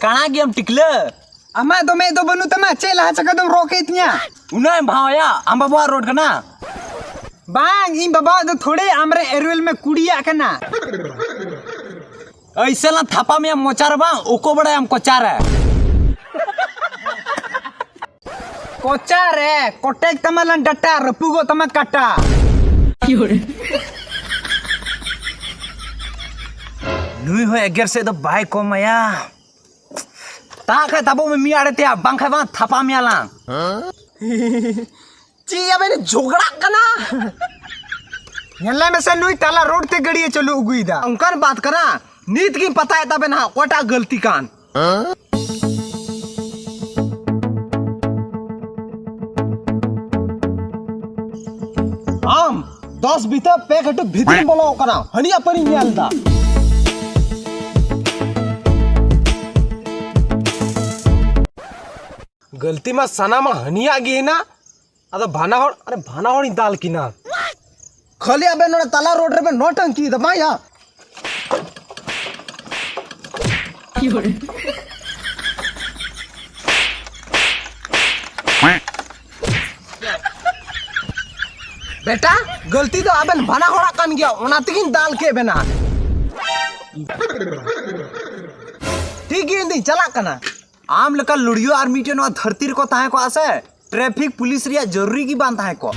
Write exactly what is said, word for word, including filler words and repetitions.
ᱠᱟᱬᱟ ᱜᱮᱭᱟᱢ ᱴᱤᱠᱞᱟᱹ᱾ ᱟᱢᱟᱜ ᱫᱚ ᱢᱮᱫ ᱫᱚ ᱵᱟᱹᱱᱩᱜ ᱛᱟᱢᱟ, ᱪᱮᱫ ᱞᱟᱦᱟ ᱪᱟᱠᱟ ᱫᱚᱢ ᱨᱚᱜ ᱠᱮᱫ ᱛᱤᱧᱟ? ᱩᱱᱟᱹᱜ ᱮᱢ ᱵᱷᱟᱣᱟᱭᱟ? ᱟᱢ ᱵᱟᱵᱟᱣᱟᱜ ᱨᱳᱰ ᱠᱟᱱᱟ᱾ ᱵᱟᱝ, ᱤᱧ ᱵᱟᱵᱟᱣᱟᱜ ᱫᱚ ᱛᱷᱚᱲᱮ ᱟᱢᱨᱮ ᱮᱨᱩᱭᱮᱞ ᱢᱮ ᱠᱩᱰᱤᱭᱟᱜ ᱠᱟᱱᱟ᱾ ᱟᱹᱭᱥᱮ ᱞᱟᱝ ᱛᱷᱟᱯᱟ ᱢᱮᱭᱟ ᱢᱚᱪᱟ ᱨᱮ ᱵᱟᱝ, ᱚᱠᱚ ᱵᱟᱲᱟᱭᱟᱢ ᱠᱚᱪᱟ ᱨᱮ᱾ ᱠᱚᱪᱟ ᱨᱮ ᱠᱚᱴᱮᱡ ᱛᱟᱢᱟ ᱞᱟᱝ ᱰᱟᱴᱟ, ᱨᱟᱹᱯᱩᱜᱚᱜ ᱛᱟᱢᱟ ᱠᱟᱴᱟ᱾ ᱱᱩᱭ ᱦᱚᱸ ᱮᱜᱮᱨ ᱥᱮᱫ ᱫᱚ ᱵᱟᱭ ᱠᱚᱢᱟᱭᱟ᱾ ᱛᱟ ᱠᱷᱟᱡ ᱛᱟᱵᱚ ᱢᱮ ᱢᱤᱫ ᱟᱲᱮ ᱛᱮ, ᱵᱟᱝᱠᱷᱟᱡ ᱵᱟᱝ ᱛᱷᱟᱯᱟ ᱢᱮᱭᱟ ᱞᱟᱝ᱾ ᱪᱮᱫ ᱭᱟ ᱵᱮᱱ ᱡᱷᱚᱜᱽᱲᱟᱜ ᱠᱟᱱᱟ? ᱧᱮᱞ ᱢᱮᱥᱮ, ᱱᱩᱭ ᱛᱟᱞᱟ ᱨᱳᱰ ᱛᱮ ᱜᱟᱹᱰᱤᱭᱮ ᱪᱟᱹᱞᱩ ᱟᱹᱜᱩᱭᱮᱫᱟ᱾ ᱚᱱᱠᱟᱱ ᱵᱟᱛ ᱠᱟᱱᱟ, ᱱᱤᱛ ᱜᱤᱧ ᱯᱟᱛᱟᱭᱮᱫ ᱛᱟᱵᱮᱱᱟ ᱦᱟᱸᱜ ᱚᱠᱚᱭᱴᱟᱜ ᱜᱟᱹᱞᱛᱤ ᱠᱟᱱ᱾ ᱟᱢ ᱫᱚᱥ ᱵᱤᱛᱟᱹ ᱯᱮ ᱠᱟᱹᱴᱩᱵ ᱵᱷᱤᱛᱨᱤᱢ ᱵᱚᱞᱚ ᱠᱟᱱᱟ, ᱦᱟᱹᱱᱤᱭᱟᱜ ᱯᱟᱹᱨᱤᱧ ᱧᱮᱞ ᱮᱫᱟ᱾ ᱜᱟᱹᱞᱛᱤ ᱢᱟ ᱥᱟᱱᱟᱢᱟ ᱦᱟᱹᱱᱤᱭᱟᱜ ᱜᱮ ᱦᱮᱱᱟᱜ, ᱟᱫᱚ ᱵᱟᱱᱟ ᱦᱚᱲ, ᱟᱨᱮ ᱵᱟᱱᱟ ᱦᱚᱲᱤᱧ ᱫᱟᱞ ᱠᱤᱱᱟ᱾ ᱠᱷᱟᱹᱞᱤ ᱟᱵᱮᱱ ᱱᱚᱰᱮ ᱛᱟᱞᱟ ᱨᱳᱰ ᱨᱮᱵᱮᱱ ᱱᱚᱴᱟᱝᱠᱤ ᱫᱟ, ᱵᱟᱝ ᱭᱟ? ᱵᱮᱴᱟ, ᱜᱟᱹᱞᱛᱤ ᱫᱚ ᱟᱵᱮᱱ ᱵᱟᱱᱟ ᱦᱚᱲᱟᱜ ᱠᱟᱱ ᱜᱮᱭᱟ, ᱚᱱᱟ ᱛᱮᱜᱤᱧ ᱫᱟᱞ ᱠᱮᱫ ᱵᱮᱱᱟ᱾ ᱴᱷᱤᱠ ᱜᱮ, ᱤᱧ ᱫᱩᱧ ᱪᱟᱞᱟᱜ ᱠᱟᱱᱟ᱾ ᱟᱢ ᱞᱮᱠᱟ ᱞᱩᱲᱤᱭᱟᱹ ᱟᱨ ᱢᱤᱫᱴᱮᱱ ᱱᱚᱣᱟ ᱫᱷᱟᱹᱨᱛᱤ ᱨᱮᱠᱚ ᱛᱟᱦᱮᱸ ᱠᱚᱜᱼᱟ ᱥᱮ, ᱴᱨᱟᱯᱷᱤᱠ ᱯᱩᱞᱤᱥ ᱨᱮᱭᱟᱜ ᱡᱚᱨᱩᱨᱤ ᱜᱮ ᱵᱟᱝ ᱛᱟᱦᱮᱸ ᱠᱚᱜ᱾